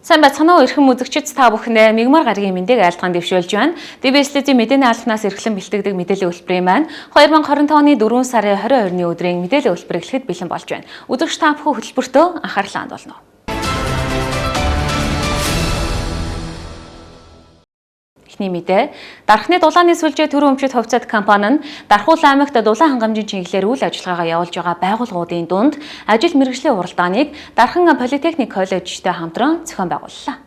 Сайн байцгаана уу, эрхэм үзэгчид, та бүхэндээ Мигмар гарагийн мэндийг айлтган дэвшүүлж байна. DBS телевизийн мэдээний албанаас эрхлэн бэлтгэдэг мэдээллийн хөтөлбөрийн маань 2025 оны 4 сарын 22-ны өдрийн мэдээллийн хөтөлбөр эхлэхэд бэлэн болж байна. Үзэгч та бүхэн хөтөлбөртөө анхаарлаа хандуулна. Эхний мэдээ. Дархны дулааны сүлжээ төрийн өмчит хувьцаат компани нь Дархуул аймагт дулаан хангамжийн чиглэлээр үйл ажиллагаагаа явуулж байгаа байгууллагуудын дунд ажил мэргэжлийн уралдааныг Дархан политехник коллежтой хамтран зохион байгууллаа.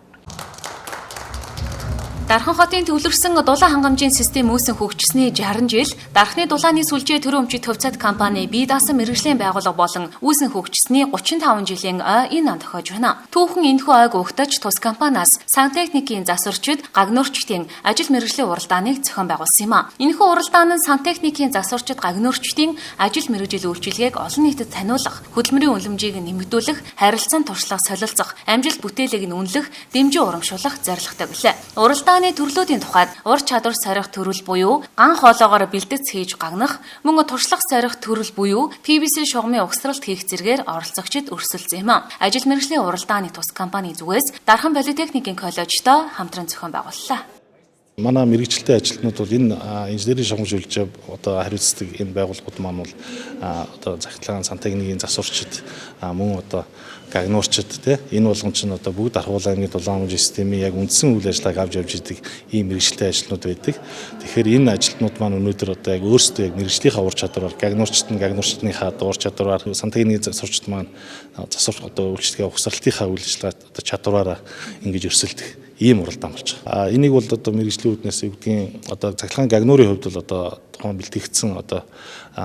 Дархан хотын төвлөрсөн дулаан хангамжийн систем үүсэн хөгжсөний 60 жил Дархны дулааны сүлжээ төрийн өмчит хувьцаат компани бие даасан мэргэжлийн байгууллага болон үүсэн хөгжсөний 35 жилийн ой энэ он тохиож байна. Түүхэн энэхүү ойг угтаж тус компаниас сантехникийн засварчид, гагнуурчдын ажил мэргэжлийн уралдааныг зохион байгуулсан юм а. Энэхүү уралдаан нь сантехникийн засварчид, гагнуурчдын ажил мэргэжил үйлчилгээг олон нийтэд таниулах, хөдөлмөрийн үнэлэмжийг нэмэгдүүлэх, харилцан туршлага солилцох, амжилт бүтээлийг нь үнэлэх, дэмжин урамшуулах зорилготой билээ. Уралдааны төрлүүдийн тухайд ур чадвар сорих төрөл буюу ган хоолоогоор бэлтгэц хийж гагнах, мөн туршлага сорих төрөл буюу PVC шугамын угсралт хийх зэргээр оролцогчид өрсөлдсөн юм. Ажил мэргэжлийн уралдааны тус компани зүгээс Дархан политехникийн коллежтой хамтран зохион байгууллаа. Манай мэргэжилтэй ажилтнууд бол энэ инженерийн шугам сүлжээ одоо хариуцдаг энэ байгууллагууд маань бол одоо захидлагын сантехникийн засварчид, мөн одоо гагнуурчид тий энэ болгон чинь одоо бүгд Дархуул аймгийн дулаан хангамжийн системийн яг үндсэн үйл ажиллагааг авч явж идэг ийм мэргэжилтэй ажилтнууд байдаг. Тэгэхээр энэ ажилтнууд маань өнөөдөр одоо яг өөрсдөө яг мэргэжлийнхаа ур чадвараар, гагнуурчид нь гагнуурчдынхаа ур чадвараар, сантехникийн засварчид маань засвар одоо үйлчилгээ угсралтынхаа үйл ажиллагаа одоо чадвараараа ингэж өрсөлдөх ийм уралдаан болж байгаа. Энийг бол одоо мэргэжлийн үүднээс юу гэдгийг одоо цахилгаан гагнуурын хувьд бол одоо тухайн бэлтгэгдсэн одоо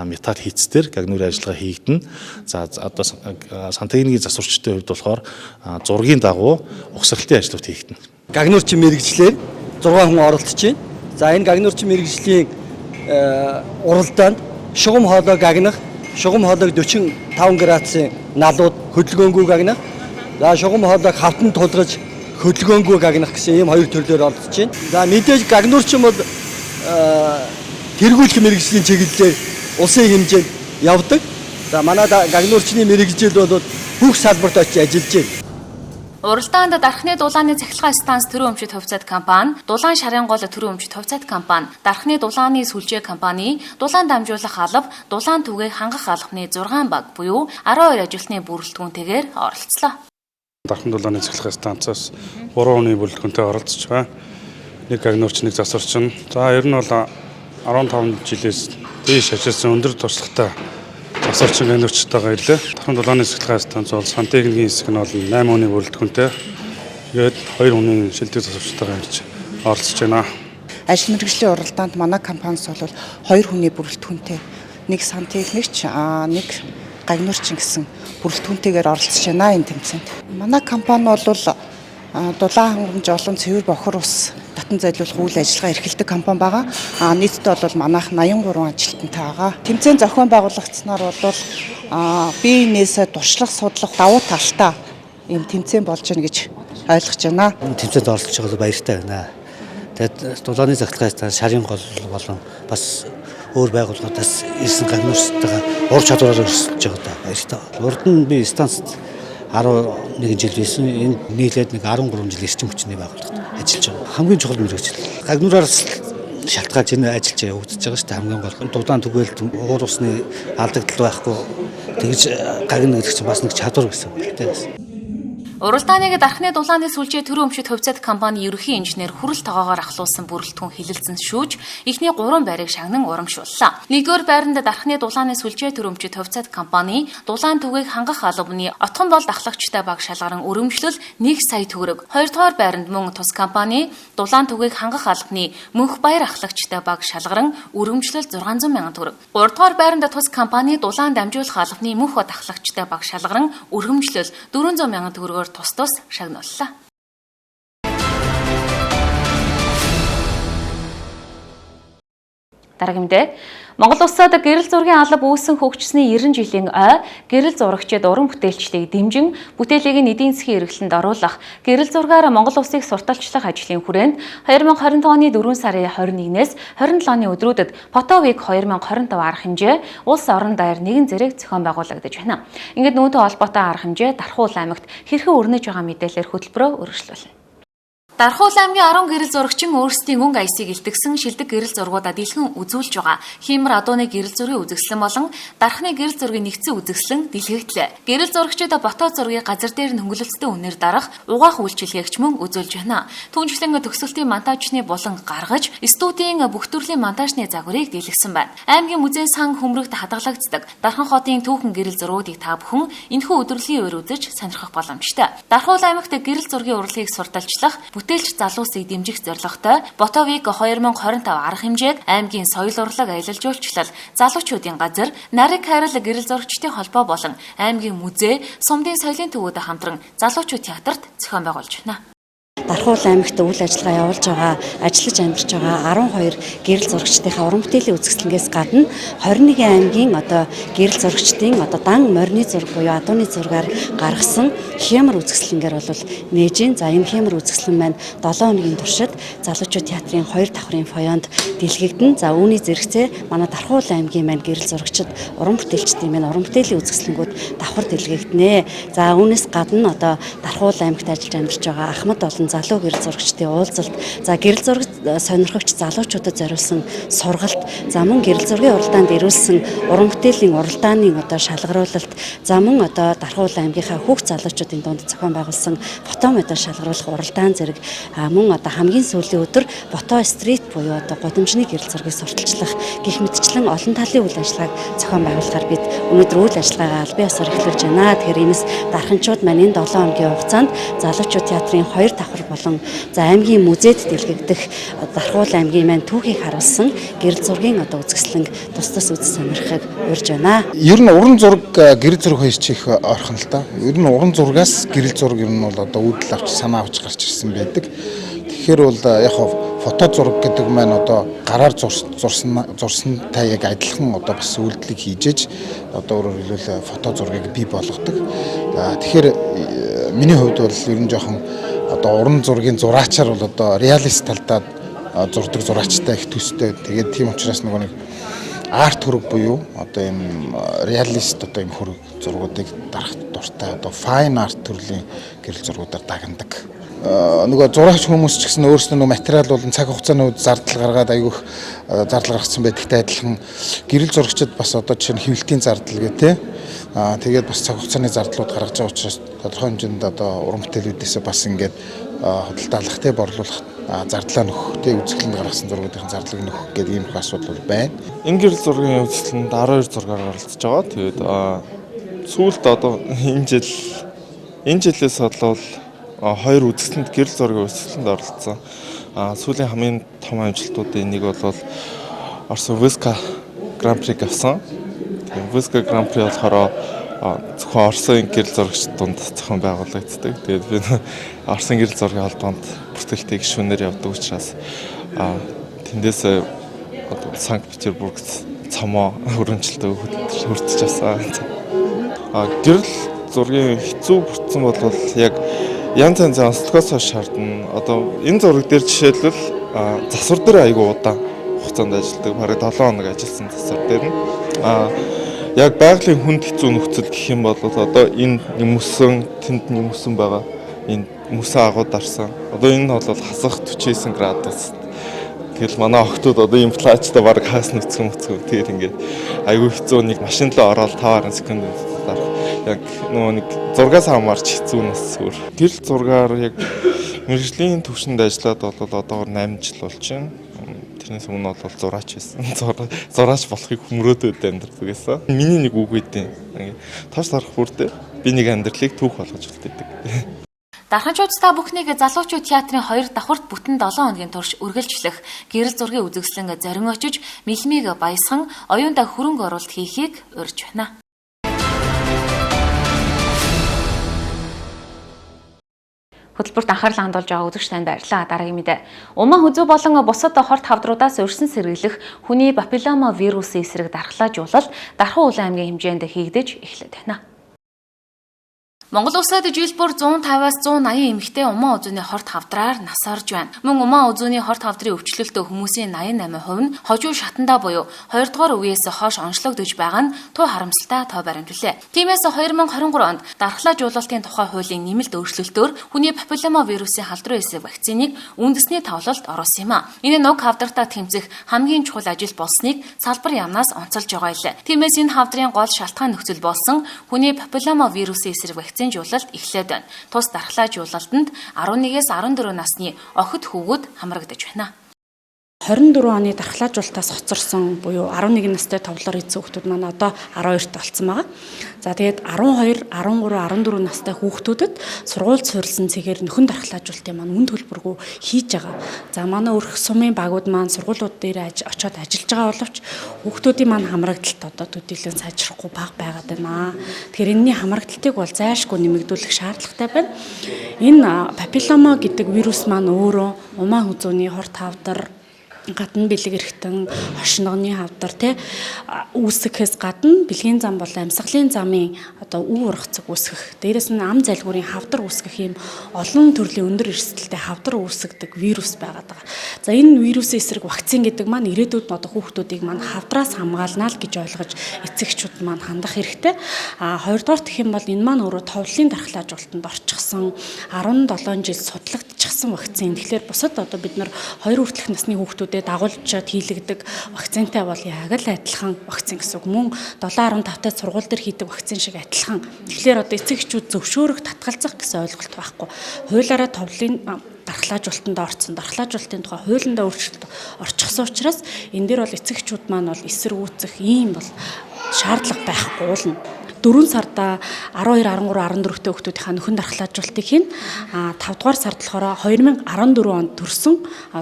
металл хийцээр гагнуурын ажиллагаа хийгдэнэ. За, одоо сантехникийн засварчдын хувьд болохоор зургийн дагуу угсралтын ажлууд хийгдэнэ. Гагнуурчин мэргэжлээр 6 хүн оролцож байна. За, энэ гагнуурчин мэргэжлийн уралдаанд шугам хоолой гагнах, шугам хоолойг 45 градусын налууд хөдөлгөөнгүй гагнах, за, шугам хоолойг хавтан тулгаж хөдөлгөөнгүй гагнах гэсэн ийм хоёр төрлөөр оролцож байна. За, мэдээж гагнуурчин бол тэргүүлэх мэргэжлийн чиглэлээр улсын хэмжээнд явдаг. За, манай гагнуурчны мэргэжил бол бүх салбарт очиж ажиллаж байна. Уралдаанд Дархны дулааны цахилгаан станц төрийн өмчит хувьцаат компани, Дулаан шарын гол төрийн өмчит хувьцаат компани, Дархны дулааны сүлжээ компани, дулаан дамжуулах алба, дулаан түгээг хангах албаны 6 баг буюу 12 ажилтны бүрэлдэхүүнтэйгээр оролцлоо. Дархан дулааны цахилгаан станцаас 3 хүний бүрэлдэхүүнтэй оролцож байгаа. Нэг гагнуурч, нэг засварчин. За, ер нь бол 15 жилээс дээш ажилласан өндөр туршлагатай засварчин гагнуурчтайгаа ирлээ. Дархан дулааны цахилгаан станц бол сантехникийн хэсэг нь бол 8 хүний бүрэлдэхүүнтэй. Тэгээд 2 хүний шилдэг засварчтайгаа ирж оролцож байна. Ажил мэргэжлийн уралдаанд манай компаниас бол 2 хүний бүрэлдэхүүнтэй, нэг сантехникч, нэг гагнуурчин гэсэн бүрэлдэхүүнтэйгээр оролцож байна энэ тэмцээнд. Манай компани бол дулаан хангамж болон цэвэр бохор ус татан зайлуулах үйл ажиллагаа эрхэлдэг компани байгаа. Нийтдээ бол манайх 83 ажилтнтай байгаа. Тэмцээн зохион байгуулагдсанаар бол бие биенээсээ туршлага судлах давуу талтай ийм тэмцээн болж байна гэж ойлгож байна. Тэмцээнд оролцож байгаа баяртай байна. Тэгээд дулааны цахилгаан станц, шарын гол болон бас өөр байгууллагуудаас ирсэн гагнуурчтайгаа ур чадвараар өрсөлдөж байгаадаа баяртай. Урд нь би станцад 11 жил байсан. Энэ нийлээд нэг 13 жил эрчим хүчний байгууллагад ажиллаж байгаа. Хамгийн чухал мэргэжил. Гагнуураар шалтгаалж энэ ажиллаж явагдаж байгаа шүү дээ. Хамгийн гол дулаан түгээлт, уур усны алдагдал байхгүй тэгж гагна гэдэг чинь бас нэг чадвар гэсэн үг л дээ. Уралдааныг Дархны дулааны сүлжээ төрийн өмчит хувьцаат компани ерөнхий инженер Хүрэл тогоогоор ахлуулсан бүрэлдэхүүн хэлэлцэн шүүж эхний 3 байрыг шагнан урамшууллаа. Нэгдүгээр байранд Дархны дулааны сүлжээ төрийн өмчит хувьцаат компани дулаан түгээг хангах албаны Отхон бол дахлагчтай баг шалгаран өрөмжлөл 1 сая төгрөг. Хоёрдугаар байранд мөн тус компани дулаан түгээг хангах албаны Мөнх баяр ахлагчтай баг шалгаран өрөмжлөл 600 мянган төгрөг. Гуравдугаар байранд тус компани дулаан дамжуулах албаны Мөнх бод ахлагчтай баг шалгаран өрөмжлөл 400 мянган төгрөгөөр тус тус шагнууллаа. Дараагийн мэдээ. Монгол улсад гэрэл зургийн алба үүсэн хөгжсөний 90 жилийн ой гэрэл зурагчид уран бүтээлчлийг дэмжин бүтээлийг нь эдийн засгийн эргэлтэнд оруулах гэрэл зургаар Монгол улсыг сурталчлах ажлын хүрээнд 2025 оны 4 сарын 21-ээс 27-ны өдрүүдэд Фотовик 2025 арга хэмжээ улс орон даяар нэгэн зэрэг зохион байгуулагдаж байна. Ингээд үүнтэй холбоотой арга хэмжээ Дархуул аймагт хэрхэн өрнөж байгаа мэдээлэлээр хөтөлбөрөөр үргэлжлүүлнэ. Дархуул аймгийн 10 гэрэл зурагчин өөрсдийн өнгө аясыг илтгэсэн шилдэг гэрэл зургуудаа дэлгэн үзүүлж байгаа. Хиймэр адууны гэрэл зургийн үзэсгэлэн болон дархны гэрэл зургийн нэгдсэн үзэсгэлэн дэлгэгдлээ. Гэрэл зурагчид ботоо зургийг газар дээр нь хөнгөлөлттэй үнээр дарах угаах үйлчилгээгч мөн үзүүлж байна. Түүнчлэн төгсөлтийн монтажны булан гаргаж, студийн бүх төрлийн монтажны загварыг дийлгсэн байна. Аймгийн музейн сан хөмрөгт хадгалагддаг Дархан хотын түүхэн гэрэл зургуудыг та бүхэн энэхүү өдөрлөгийн үеэр үзэж сонирхох боломжтой. Дархуул аймагт гэрэл зургийн урлагийг сурталчлах бүтээлч залуусыг дэмжих зорилготой Ботовик 2025 арга хэмжээг аймгийн соёл урлаг аялал жуулчлал залуучуудын газар Нарыг хайрал гэрэл зурагчдын холбоо болон аймгийн музей Сумдын соёлын төвөөдөө хамтран залуучууд театрт зохион байгуулж байна. Дархуул аймагт үйл ажиллагаа явуулж байгаа, ажиллаж амьдарч байгаа 12 гэрэл зурагчдынхаа уран бүтээлийн үзэсгэлэнгээс гадна 21 аймгийн одоо гэрэл зурагчдын одоо дан морины зураг буюу адууны зургаар гаргасан хямар үзэсгэлэнгээр бол нээж гин. За энэ хямар үзэсгэлэн маань 7 хоногийн туршид залуучууд театрын 2 давхрын фойонд дэлгэгдэн. За үүний зэрэгцээ манай Дархуул аймгийн маань гэрэл зурагчид уран бүтээлчдийн маань уран бүтээлийн үзэсгэлэнгүүд давхар дэлгэгдэнэ. За үүнээс гадна одоо Дархуул аймагт ажиллаж амьдарч байгаа Ахмад болон залуу гэрэл зурагчдын уулзалт, за гэрэл зураг сонирхогч залуучуудад зориулсан сургалт, за мөн гэрэл зургийн уралдаанд ирүүлсэн уран бүтээлийн уралдааны одоо шалгаруулалт, за мөн одоо Дархуул аймгийнхаа хүүхд залуучуудын дунд зохион байгуулсан фото модал шалгаруулах уралдаан зэрэг мөн одоо хамгийн сүүлийн өдөр фото стрит буюу одоо гудамжны гэрэл зургийг сурталчлах гэх мэтчлэн олон талын үйл ажиллагааг зохион байгуулахаар бид өнөөдөр үйл ажиллагаагаа албан ёсоор эхлүүлж байна. Тэгэхээр энэс дарханчууд маань энэ 7 хоногийн хугацаанд залуучууд театрын 2 давхар болон за аймгийн музейд дэлгэгдэх Дархуул аймгийн маань түүхийг харуулсан гэрэл зургийн одоо үзэсгэлэнг тус тус үзэж сонирхохыг урьж байна. Ер нь уран зураг гэрэл зураг хоёр чих их ойрхон л да. Ер нь уран зургаас гэрэл зураг ер нь бол одоо үүдэл авч санаа авч гарч ирсэн байдаг. Тэгэхээр бол яг фото зураг гэдэг маань одоо гараар зурсантай яг адилхан одоо бас үйлдэлийг хийжээж одоо өөрөөр хэлбэл фото зургийг бий болгодог. Тэгэхээр миний хувьд бол ер нь жоохон одоо уран зургийн зураачаар бол одоо реалист талдаа зурдаг зураачтай их төстэй. Тэгээд тийм учраас нөгөө нэг арт хөрөг буюу одоо юм реалист одоо юм хөрөг зургуудыг дарах дуртай одоо fine art төрлийн гэрэл зургуудаар дагнадаг. Нөгөө зураач хүмүүс ч гэсэн өөрсдөө нөгөө материал болон цаг хугацааны үед зардал гаргаад айгүйх зардал гаргацсан байдагтай адилхан гэрэл зурагчид бас одоо жишээ нь хэвлэлтийн зардал гэх тээ. Тэгээд бас цаг хугацааны зардлууд гаргаж байгаа учраас тодорхой хэмжээнд одоо уран бүтээлүүдээсээ бас ингээд худалдаалах те борлуулах зардлаа нөхөх те үзэсгэлэнд гаргасан зургуудын зардлыг нөхөх гэдэг ийм их асуудал бол байна. Энэ гэрэл зургийн үзэсгэлэнд 12 зургаар оролцож байгаа. Тэгээд сүүлд одоо энэ жилээс болвол хоёр үзэсгэлэнд гэрэл зургийн үзэсгэлэнд оролцсон. Сүүлийн хамгийн том амжилтуудын нэг бол Орос Веска Гран-при авсан. Тэгээд Веска Гран-при болохоор зөвхөн Оросын гэрэл зурагчид дунд зохион байгуулагддаг. Тэгээд би Оросын гэрэл зургийн холбоонд бүртгэлтэй гишүүнээр явдаг учраас тэндээс одоо Санкт-Петербургт цомоо өрөмжилтөө хүртэж авсан. Гэрэл зургийн хэцүү бүрдсэн бол яг янз янзын онцлогоос шаардна. Одоо энэ зураг дээр жишээлбэл засвар дээр айгүй удаан хугацаанд ажилладаг. Бараг 7 хоног ажилласан засвар дээр нь. Яг байгалийн хүнд хэцүү нөхцөл гэх юм бол одоо энэ нэмсэн, тэнд нэмсэн байгаа. Энэ мөсөн агуу дарсан. Одоо энэ нь бол хасах 49 градус. Тэгэл манай охтууд одоо ийм плажтай бараг хаас нүцгэн мүцгэн. Тэгээд ингээд айгүй хэцүү нэг машин руу ороод 5.10 секунд дарах. Яг нөгөө нэг зургаас хамаарч хэцүү нас өөр. Гэрэл зургаар яг мэргэжлийн төвшөнд ажиллаад бол одоогор 8 жил болж байна. Тэрнээс өмнө бол зураач байсан. Зураач болохыг хүмүүрөөдөөд амьдардаг гэсэн. Миний нэг үг өгдөө. Тооч тарах бүрдээ би нэг амьдралыг түүх болгож үлдээдэг. Дарханчууд та бүхнийг залуучууд театрын 2 давхарт бүтэн 7 хоногийн турш үргэлжлэх гэрэл зургийн үзэсгэлэн зорин очиж мэлмийг баясган оюунда хөрөнгө оруулалт хийхийг урьж байна. Хөтөлбөрт анхаарлаа хандуулж байгаа үзэгч танд баярлалаа. Дараагийн мэдээ. Уман хүзүү болон бусад хорт хавдруудаас урьдчилан сэргийлэх хүний папиллома вирусын эсрэг дархлаажуулалт Дархан Улаан аймгийн хэмжээнд хийгдэж эхлээд байна. Монгол улсад жил бүр 150-аас 180 эмэгтэй уман үзүүний хорт хавдраар нас орж байна. Мөн уман үзүүний хорт хавдрын өвчлөлтөө хүмүүсийн 88% нь хожуу шатандаа буюу 2 дугаар үеэс хойш онцлогдож байгаа нь туу харамсалтай тоо баримтлалээ. Тиймээс 2023 онд дархлаажуулалтын тухай хуулийн нэмэлт өөрчлөлтөөр хүний папиллома вирусын халдварын эсрэг вакциныг үндэсний тавлалд оруулсан юм а. Энэ нь уг хавдартай тэмцэх хамгийн чухал ажил болсныг салбар яамнаас онцолж байгаа илээ. Тиймээс энэ хавдрын гол шалтгаан нөхцөл болсон хүний папиллома вирусын эсрэг вакцинжуулалт эхлээд байна. Тус дархлаажуулалтанд 11-ээс 14 насны охид хүүгүүд хамрагдаж байна. 24 оны дархлаажуулалтаас хоцорсон буюу 11 настай товлоор эцэг хүүхдүүд маань одоо 12-т болсон байгаа. За тэгээд 12, 13, 14 настай хүүхдүүдэд сургууль суурилсан цэгээр нөхөн дархлаажуулалтын маань үн төлбөргүй хийж байгаа. За манай өрх сумын багууд маань сургуулиуд дээр очиод ажиллаж байгаа боловч хүүхдүүдийн маань хамрагдалт одоо төдийлөн сайжрахгүй бага байгаад байна. Тэгэхээр энэний хамрагдалтыг бол зайлшгүй нэмэгдүүлэх шаардлагатай байна. Энэ папиллома гэдэг вирус маань өөрөө умаа хүзүүний хорт хавдар, гадна бэлэг эрхтэн, хошногны хавдар тий үүсгэхээс гадна бэлгийн зам болон амьсгалын замын одоо үе ургацэг үүсгэх, дээрэс нь ам залгуурын хавдар үүсгэх ийм олон төрлийн өндөр эрсдэлтэй хавдар үүсгэдэг вирус байгаад байгаа. За энэ вирусын эсрэг вакцин гэдэг маань ирээдүйд одоо хүүхдүүдийг маань хавдраас хамгаална л гэж ойлгож эцэг эхчүүд маань хандах хэрэгтэй. А хоёрдугаар гэх юм бол энэ маань өөрөө товлолын дархлаажуулалтанд орчихсон 17 жил судлагдчихсан вакцин. Тэгэхээр бусад одоо бид нар 2 хүртэлх насны хүүхдүүдэд дагуулжаад хийлэгдэг вакцинтай бол яг л адилхан вакцин гэсэн үг. Мөн 7.5-тай сургууль дээр хийдэг вакцин шиг адилхан. Тэгэхээр одоо эцэг эхчүүд зөвшөөрөх, татгалзах гэсэн ойлголт байхгүй. Хуулиараа товлын дархлаажуулалтанд орсон. Дархлаажуулалтын тухай хуулиндаа өөрчлөлт орчихсон учраас энэ дээр бол эцэг эхчүүд маань бол эсэргүүцэх ийм бол шаардлага байхгүй уулна. 4 сарда 12, 13, 14-тэй хүүхдүүдийнхаа нөхөн дархлаажуулалтыг хийнэ. А 5 дугаар сард болохоор 2014 онд төрсөн,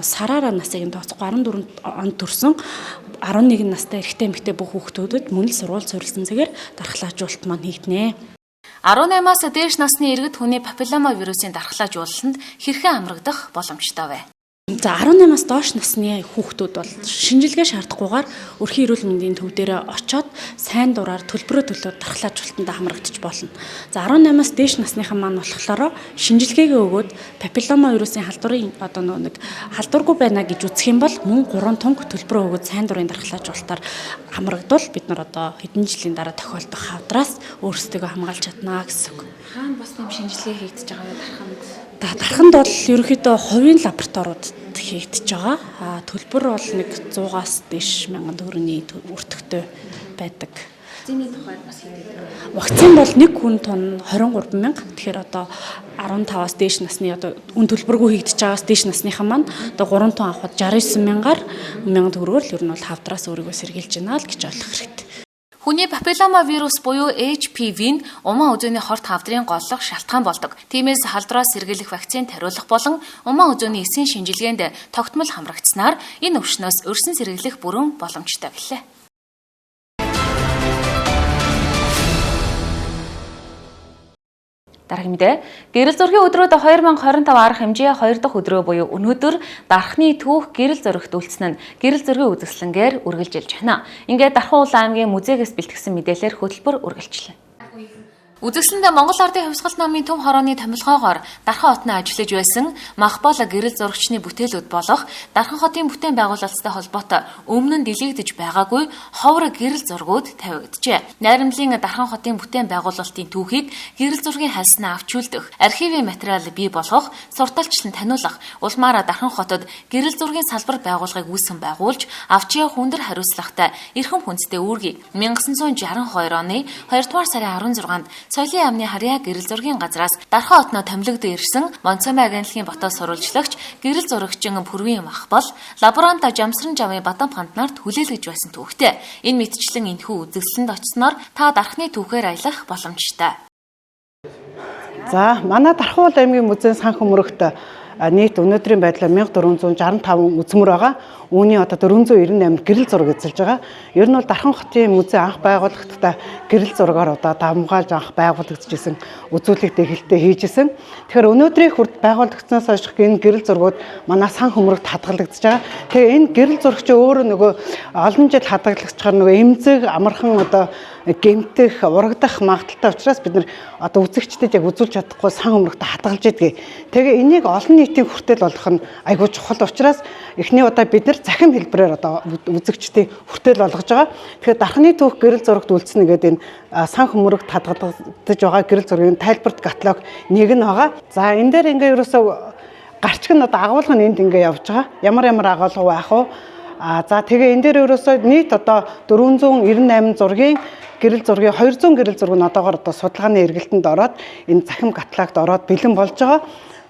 сараараа насыг нь тооцохгүй 14 онд төрсөн 11 настай эрэгтэй эмэгтэй бүх хүүхдүүдэд мөн л сургууль суурилсан цэгээр дархлаажуулалт маань хийгдэнэ. 18-аас дээш насны иргэд хүний папиллома вирусын дархлаажуулалтанд хэрхэн хамрагдах боломжтой вэ? За 18-аас доош насны хүүхдүүд бол шинжилгээ шаардахгүйгээр өрхийн эрүүл мэндийн төв дээр очиод сайн дураар төлбөрөө төлөөд дархлаажуулалтанд хамрагдчих болно. За 18-аас дээш насныхан маань болохоор шинжилгээгээ өгөөд папиллома вирусын халдварын одоо нэг халдваргүй байна гэж үзэх юм бол мөн 3 тунг төлбөрөө өгөөд сайн дурын дархлаажуулалтаар хамрагдвал бид нар одоо хэдэн жилийн дараа тохиолдох хавдраас өөрсдийгөө хамгаалж чадна гэсэн үг. Хаана бас тийм шинжилгээ хийгдэж байгаа вэ дарханд? Дарханд бол ерөнхийдөө хувийн лабораториуд хийгдэж байгаа. А төлбөр бол нэг 100-аас дээш мянган төгрөгийн өртөгтэй байдаг. Вакцины тухайд бас хийдэг. Вакцин бол нэг хүн тун 23 мянга. Тэгэхээр одоо 15-аас дээш насны одоо үн төлбөргүй хийгдэж байгаас дээш насныхан маань одоо 3 тун авахад 69 мянгаар мянган төгрөгөөр л ер нь бол хавдраас өөрийгөө сэргийлж байна л гэж ойлгох хэрэгтэй. Хүний папиллома вирус буюу HPV нь уман үзүүний хорт хавдрын голлох шалтгаан болдог. Тиймээс халдвараас сэргийлэх вакцин тариулах болон уман үзүүний эсийн шинжилгээнд тогтмол хамрагдсанаар энэ өвчнөөс урьдчилан сэргийлэх бүрэн боломжтой билээ. Дараагийн мэдээ. Гэрэл зургийн өдрүүд 2025 арга хэмжээ 2 дахь өдрөө буюу өнөөдөр Дархны түүх гэрэл зурагт үлдсэн нь гэрэл зургийн үзэсгэлэнгээр үргэлжилж байна. Ингээд Дархан Улаан аймгийн музейгээс бэлтгэсэн мэдээлэлээр хөтөлбөр үргэлжлэнэ. Үзэсгэлэнд Монгол Ардын хувьсгал намын төв хорооны томилгоогоор Дархан хотно ажиллаж байсан Махбал гэрэл зурагчны бүтээлүүд болох Дархан хотын бүтээн байгуулалттай холбоотой өмнө нь дэлгэгдэж байгаагүй ховор гэрэл зургууд тавигджээ. Найрамдлын Дархан хотын бүтээн байгуулалтын түүхийг гэрэл зургийн хальснаа авч үлдэх, архивын материал бий болгох, сурталчлан таниулах, улмаар Дархан хотод гэрэл зургийн салбар байгууллагыг үүсгэн байгуулж авч явах өндөр хариуцлагатай эрхэм хүндэтэй үүргийг 1962 оны 2 дугаар сарын 16-нд Соёлын яамны харьяа гэрэл зургийн газраас Дархан хотноо томилогдсон ирсэн Монцомой агентлагийн ботоос сурвалжлагч гэрэл зурагчин Пүрвийн Махбал лаборант Жамсран Жавын Бадам ханд нарт хүлээлгэж байсан түүхтэй. Энэ мэтчлэн энэхүү үзэсгэлэнд очсноор та Дархны түүхээр аялах боломжтой. За манай Дархан уул аймгийн музейн санх хөмрөгт Нийт өнөөдрийн байдлаар 1465 үзмэр байгаа. Үүний одоо 498 гэрэл зураг эзэлж байгаа. Ер нь бол Дархан хотын музей анх байгууллагахдаа гэрэл зургаар одоо давмгаалж анх байгуулагдчихсэн үзүүлэх дэхэлтэй хийжсэн. Тэгэхээр өнөөдрийн хүрт байгуулагдсанаас хойш энэ гэрэл зургууд манай сан хөмрөгт хадгалагдаж байгаа. Тэгээ энэ гэрэл зураг чи өөрөө нөгөө олон жил хадгалагдчихаар нөгөө эмзэг амархан одоо гэмтэх, урагдах магадлалтай учраас бид нар одоо үзэгчдэд яг үзүүлж чадахгүй сан хөмрөгт хадгалж идэгий. Тэгээ энийг олон нийтийн хүртэл болгох нь айгүй чухал учраас эхний удаа бид нар захим хэлбэрээр одоо үзэгчдийн хүртэл болгож байгаа. Тэгэхээр Дархны түүх гэрэл зурагт үлдсэн гэдэг энэ сан хөмрөгт хадгалагдаж байгаа гэрэл зургийн тайлбарт каталог нэг нь байгаа. За энэ дээр ингээ ерөөсөө гарчиг нь одоо агуулга нь энд ингээ явж байгаа. Ямар ямар агуулга байх вэ? А за тэгээ энэ дээр ерөөсөө нийт одоо 498 зургийн гэрэл зургийн 200 гэрэл зураг нь одоогор одоо судалгааны эргэлтэнд ороод энэ захим каталогт ороод бэлэн болж байгаа.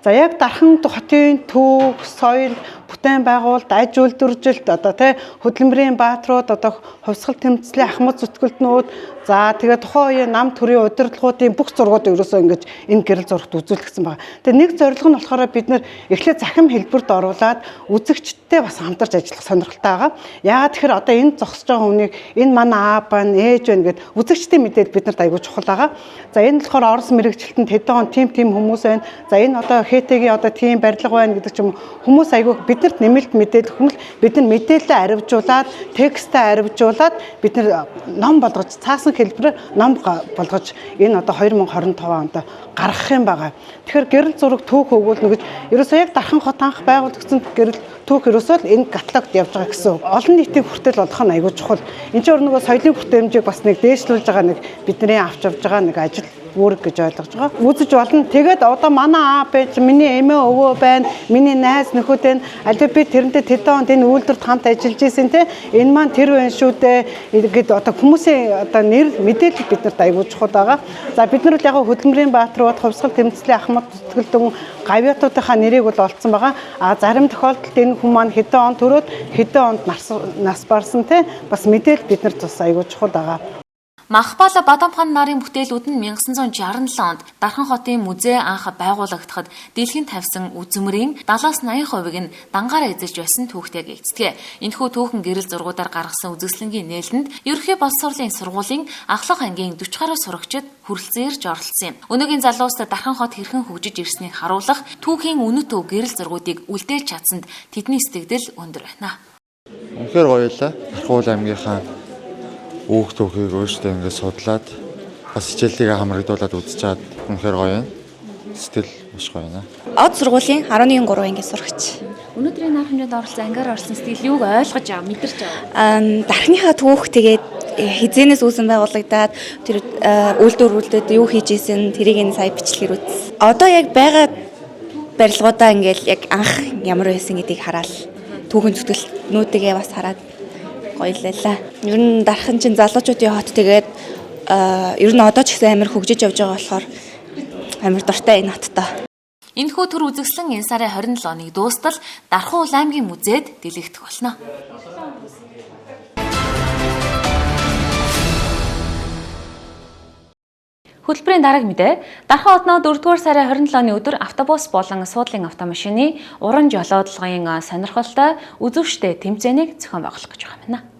За яг Дархан хотын түүх, соёл, бүтээн байгуулалт, аж үйлдвэржилт одоо тий хөдөлмөрийн бааtruуд одоо хувьсгал тэмцлийн ахмад зүтгэлтнүүд за тэгээ тухайн үеийн нам төрийн удирдлагуудын бүх зургууд ерөөсөө ингэж энэ гэрэл зурагт үзүүлэгдсэн байгаа. Тэгээ нэг зорилго нь болохоор бид нэр эхлээд захим хэлбэрт оруулаад үзэгчдтэй бас хамтарч ажиллах сонирхолтой байгаа. Яагаад тэгэхээр одоо энэ зогсож байгаа хүнийг энэ манай аав байна, ээж байна гэд үзэгчдийн мэдээлэл бид нарт айгүй чухал байгаа. За энэ болохоор Орос мэрэгчлэлтэнд хэдэн он тим тим хүмүүс байна. За энэ одоо ХТ-гийн одоо тийм барилга байна гэдэг ч юм хүмүүс айгүй биднэрт нэмэлт мэдээлэл хүмүүл бид нар мэдээлэлээ аривжуулаад текстээ аривжуулаад бид нар ном болгож цаасан хэлбэрээр ном болгож энэ одоо 2025 онд гаргах юм байгаа. Тэгэхээр гэрэл зураг түүх өгүүлнэ гэж ерөөсөө яг Дархан хот анх байгуулагдсан гэрэл түүх ерөөсөө л энэ каталогт явж байгаа гэсэн. Олон нийтийн хүртэл болох нь айгүй чухал. Энд чинь нөгөө соёлын хүртээмжийг бас нэг дээшлүүлж байгаа нэг бидний авч явж байгаа нэг ажил үүрэг гэж ойлгож байгаа. Үзэж болно. Тэгээд одоо манай аав байж, миний эмээ өвөө байна, миний найз нөхөд байна. Алив би тэрнтэй тэдэн онд энэ үйлдвэрт хамт ажиллаж исэн те. Энэ маань тэр байна шүү дээ гэд одоо хүмүүсийн одоо нэр мэдээлэл биднэрт айгүй чухал байгаа. За бид нар бол яг хөдөлмөрийн бааtruуд, хувьсгал тэмцлийн ахмад зүтгэлтэн гавьяатуудынхаа нэрийг бол олцсон байгаа. А зарим тохиолдолд энэ хүн маань хэдэн он төрөөд хэдэн онд нас барсан те. Бас мэдээлэл биднэрт бас айгүй чухал байгаа. Махбал Бадамхан нарын бүтээлүүд нь 1967 онд Дархан хотын музей анх байгуулагдахад дэлхийн тавьсан үзмэрийн 70-аас 80%-ыг нь дангаараа эзэлж байсан түүхтэй гэгддэг. Энэхүү түүхэн гэрэл зургуудаар гаргасан үзэсгэлэнгийн нээлтэнд Ерөнхий боловсролын сургуулийн ахлах ангийн 40 гаруй сурагчид хүрэлцэн ирж оролцсон юм. Өнөөгийн залуус Дархан хот хэрхэн хөгжиж ирснийг харуулах түүхийн үнэт өв гэрэл зургуудыг үлдээж чадсанд тэдний сэтгэгдэл өндөр байна. Үнэхээр гоё лээ. Дархан аймгийнхаа үүх түүхийг өөрсдөө ингээд судлаад бас хичээлийг хамрагдуулаад үзэж чад үнэхээр гоё юм. Сэтгэл маш гоё байна. Од сургуулийн 11-3 ангийн сурагч. Өнөөдрийн нар хэмжээнд оролцсон ангиар орсон сэтгэл юуг ойлгож аваа, мэдэрч аваа? Дархныхаа түүх тэгээд хизээнээс үүсэн байгуулагдаад тэр үйлдвэр үйлдээд юу хийж исэн тэрийг энэ сая бичлэгээр үзсэн. Одоо яг байгаа барилгуудаа ингээд яг анх ямар байсан гэдгийг хараад түүхэн зүтгэлнүүдийгээ бас хараад гоё лээ. Ер нь Дархан чинь залуучуудын хот тэгээд ер нь одоо ч гэсэн амар хөгжиж явж байгаа болохоор амар дуртай энэ хоттой. Энэхүү төр үзэсгэлэн энэ сарын 27-ны дуустал Дархан уул аймгийн музейд дэлгэгдэх болно. Хөтөлбөрийн дарааг мэдээ. Дархан хотноо 4-р сарын 27-ны өдөр автобус болон суудлын автомашины уран жолоодлогын сонирхолтой үзүүштэй тэмцээнийг зохион байгуулах гэж байгаа юм байна.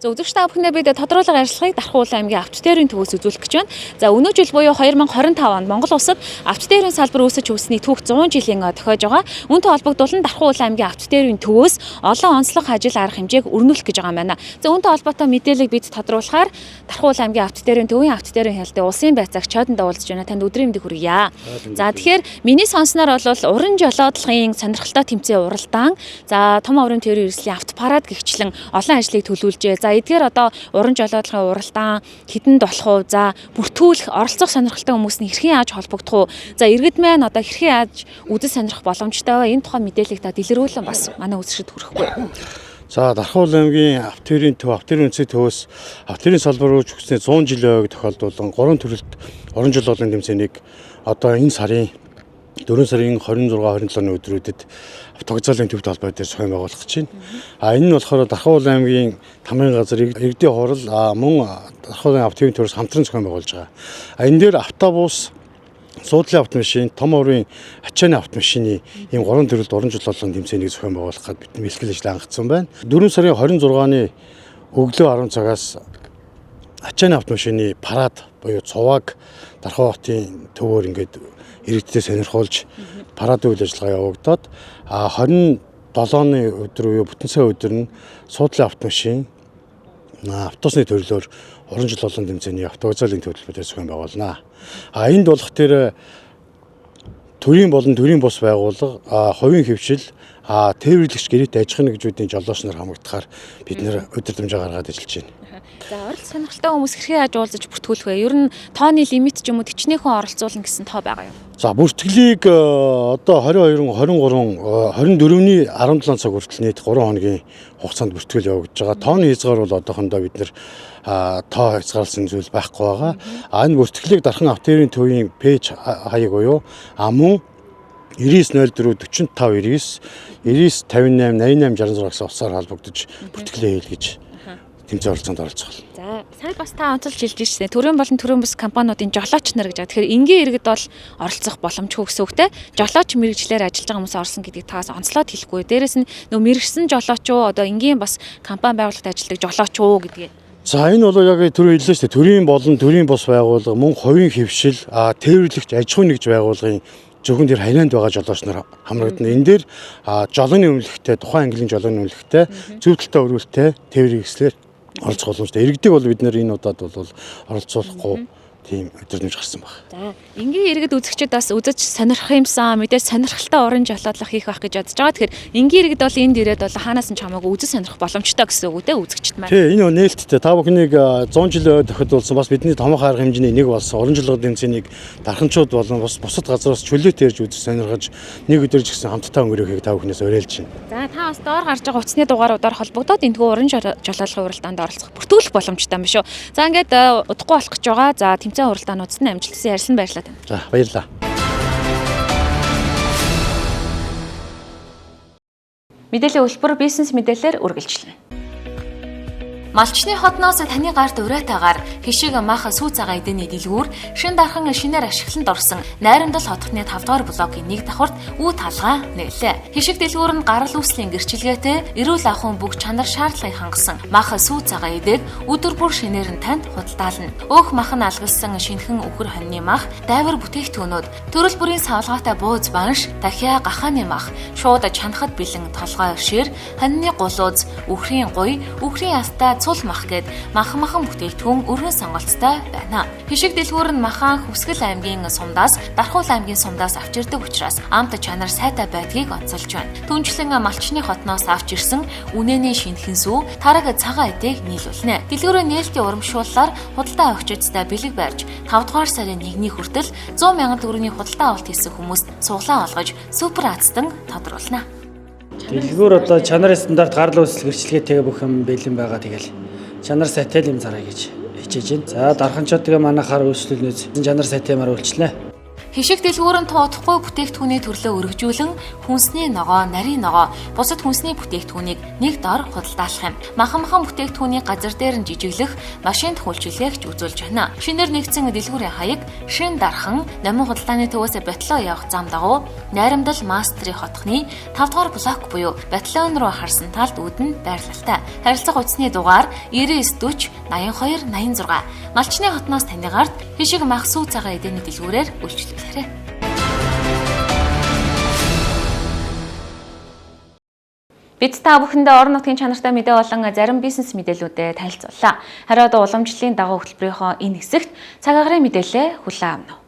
За үзэгч та бүхэндээ бид тодруулга ярилцлагыг Дархан уул аймгийн автотэрийн төвөөс үзүүлэх гэж байна. За өнөө жил буюу 2025 онд Монгол улсад автотэрийн салбар үүсэж хөгжсөний түүх 100 жилийн тохиож байгаа. Үүнтэй холбогдуулан Дархан уул аймгийн автотэрийн төвөөс олон онцлог ажил арга хэмжээг өрнүүлэх гэж байгаа юм байна. За үүнтэй холбоотой мэдээллийг бид тодруулахаар Дархан уул аймгийн автотэрийн төвийн автотэрийн хяналтын улсын байцаагч Чойдонд уулзж байна. Танд өдрийн мэндийг хүргье. За тэгэхээр миний сонсноор бол уран жолоодлогын сонирхолтой тэмцээн уралдаан, за том оврын тээврийн хэрэгслийн автопарад гэгчлэн олон ажлыг төлөвлөжээ. За эдгээр одоо уран жолоодлогын уралдаан хэдэнд болох уу? За бүртгүүлэх, оролцох сонирхолтой хүмүүс нь хэрхэн яаж холбогдох уу? За иргэд маань одоо хэрхэн яаж үзэл сонирхох боломжтой вэ? Энэ тухай мэдээллийг та дэлгэрүүлэн бас манай үзэгчид хүрэхгүй. За Дархан уул аймгийн автотэрийн төв, автотэрийн үндэсний төвөөс автотэрийн салбар үүсч өгсөний 100 жилийн ойг тохиолдуулан 3 төрөлт уран жолоодлогын тэмцээнийг одоо энэ сарын 4 сарын 26 27-ны өдрүүдэд автовокзалын төвд холбоо дээр зохион байгуулах гэж байна. А энэ нь болохоор Дархан уул аймгийн тамгын газар иргэдийн хурал мөн Дархан уулын автотэрийн төвөөс хамтран зохион байгуулж байгаа. А энэ дээр автобус, суудлын автомашин, том уурын ачааны автомашины ийм 3 төрөлд уран жолоолгын тэмцээнийг зохион байгуулах гээд бид бэлтгэл ажил хангацсан байна. 4 сарын 26-ны өглөө 10 цагаас ачааны автомашины парад буюу цувааг Дархан хотын төвөөр ингээд иргэдтэй сонирхуулж парадын үйл ажиллагаа явагдаад, 27-ны өдөр буюу бүтэн сайн өдөр нь суудлын автомашин автобусны төрлөөр уран жолоолгын тэмцээний автовокзалын төлбөрөөр зохион байгуулна. А энд болох тэр төрийн болон төрийн бус байгууллага, хувийн хвшил, тээвэрлэгч гэрээт аж ахуйн нэгжүүдийн жолооч нар хамрагдахаар бид нэр удирдамжаа гаргаад ажиллаж байна. За, оролцох сонирхолтой хүмүүс хэрхэн яаж уулзаж бүртгүүлэх вэ? Ер нь тооны лимит ч юм уу тэгчнээхэн оролцуулна гэсэн тоо байгаа юу? За, бүртгэлийг одоо 22, 23, 24-ний 17 цаг хүртэл нийт 3 хоногийн хугацаанд бүртгэл явагдаж байгаа. Тооны хязгаар бол одоохондоо бид нэр тоо хязгаарласан зүйл байхгүй байгаа. А энэ бүртгэлийг Дархан автоэрийн төвийн пэйж хаяг буюу мөн 9904 45 99 99 58 88 66 гэсэн утсаар холбогдож бүртгэлээ хийлгэж тэмцээн оролцоонд оролцох. За, сая бас та онцолж хэлж ирсэн. Төрийн болон төрийн бус компаниудын жолооч нар гэж байгаа. Тэгэхээр энгийн иргэд бол оролцох боломжгүй гэсэн үг те. Жолооч мэрэгчлэр ажиллаж байгаа хүмүүс орсон гэдгийг таас онцлоод хэлэхгүй. Дээрээс нь нөө мэрэгсэн жолооч уу, одоо энгийн бас компани байгууллагад ажилладаг жолооч уу гэдгийг. За, энэ бол яг түрүү хэллээ шүү дээ. Төрийн болон төрийн бус байгууллага, мөн хувийн хвшил, тээвэрлэгч аж ахуйн нэгж байгууллагын зөвхөн тэр харианд байгаа жолооч нар хамрагдана. Энэ дээр жолооны өмнөлөгтэй, тухайн английн жолооны өмнөлөгтэй, зөв талтай өрөөлтэй тээврийн хэслэр оролцох боломжтой. Иргэдийг бол бид нэр энэ удаад бол оролцуулахгүй тийм өдөрнөж гарсан баг. За, энгийн иргэд үзэгчид бас үзэж сонирхох юмсан, мэдээж сонирхолтой уран жолоодлого хийх байх гэж бодож байгаа. Тэгэхээр энгийн иргэд бол энд ирээд бол хаанаас нь ч хамаагүй үзэж сонирхох боломжтой гэсэн үг үү те үзэгчд маань. Тий, энэ нээлттэй. Та бүхнийг 100 жилийн ой тохиолдуулсан бас бидний томоохон арга хэмжээний нэг болсон уран жолоодын тэмцээнийг дарханчууд болон бас бусад газраас чөлөөт ирж үзэж сонирхож нэг өдөр ч гэсэн хамтдаа өнгөрөөхийг та бүхнээс уриалж байна. За, та бас доор гарч байгаа утасны дугааруудаар холбогдоод энэхүү уран жолоолгын уралдаанд оролцох бүртгүүлэх боломжтой юм биш үү. За, ингээд удахгүй болох гэж байгаа. За, тэмцээн уралдаануудад нь амжилтсан ярьсан баярлалаа танд. За, баярлалаа. Мэдээллийн хөтөлбөр бизнес мэдээлэлээр үргэлжлэнэ. Малчны хотноос таны гарт уриатаагаар хишиг мах сүү цагаан эдэний дэлгүүр шин дархан шинээр ашиглалтанд орсон Найрамдал хотхны 5 дугаар блокийн 1 давхарт үе талгаа нээлээ. Хишиг дэлгүүр нь гарал үүслийн гэрчилгээтэй эрүүл ахуйн бүх чанар шаардлагыг хангасан мах сүү цагаан эдэг өдөр бүр шинээр нь танд худалдаална. Өөх мах нь алгалсан шинэхэн үхэр хоньны мах, дайвар бүтээгдэхүүнүүд, төрөл бүрийн савлгаатай бууз банш, дахиа гахааны мах, шууд чанахад бэлэн толгой шир, хоньны гулууз, үхрийн гуй, үхрийн астай цул мах гэд махан бүтээгдэхүүн өргөн сонголттой байна. Хишиг дэлгүүр нь Махан Хүсгэл аймгийн сумдаас, Дархуул аймгийн сумдаас авч ирдэг учраас амт чанар сайтай байдгийг онцолж байна. Түнчлэн Малчны хотноос авч ирсэн үнэний шинэхэн сүү, тараг цагаан эдийг нийлүүлнэ. Дэлгүүрийн нээлтийн урамшууллаар худалдаа авахчидтай бэлэг барьж 5 дугаар сарын 1-ний хүртэл 100 мянган төгрөгийн худалдаа авалт хийсэн хүмүүст цуглаан олгож супер азтан тодруулна. Дэлгүүр одоо чанарын стандарт гарал үүсэл гэрчлэгээтэйгээ бүх юм бэлэн байгаа. Тэгэл чанар сайтай юм зараа гэж хичээж байна. За, дарханчууд тэгээ манайхаар үйлчлүүлнэ. Чанар сайтай юмар үйлчлэнэ. Хишиг дэлгүүр нь тоодохгүй бүтээгдэхүүний төрлөө өргөжүүлэн хүнсний ногоо, нарийн ногоо, бусад хүнсний бүтээгдэхүүнийг нэг дор худалдаалах юм. Махан бүтээгдэхүүнийг газар дээр нь жижиглэх машинд үйлчилгээгч үзүүлж байна. Шинээр нэгдсэн дэлгүүрийн хаяг шин дархан номин худалдааны төвөөс Батлоо явах зам дагуу Найрамдал мастрын хотхны 5 дугаар блок буюу Батлон руу харсан талд үүдэн байрлалтай. Харилцах утасны дугаар 99 40 82 86. Малчны хотноос таны гарт хишиг мах сүү цагаан эдэний дэлгүүрээр үйлчлүүлээрэй. Бид та бүхэндээ орон нутгийн чанартай мэдээ болон зарим бизнес мэдээлүүдэд танилцууллаа. Харин одоо уламжлалын дагуу хөтөлбөрийнхөө энэ хэсэгт цаг агаарын мэдээлэлээ хүлээн авна.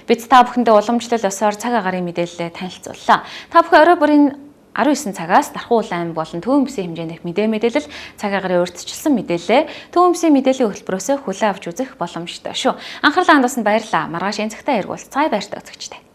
Бид та бүхэндээ уламжлал ёсоор цаг агаарын мэдээлэлээ танилцууллаа. Та бүхэн орой бүрийн 19 цагаас Дархан улаан болон Төв өмсийн хэмжээндх мэдээлэл цаг агаарын урьдчилсан мэдээлэлээ Төв өмсийн мэдээллийн хөтөлбөрөөс хүлээн авч үзэх боломжтой шүү. Анхаарлаа хандуулсанд баярлалаа. Маргааш энэ цагтаа эргүүлцгаая, баяртай үзэгчдээ.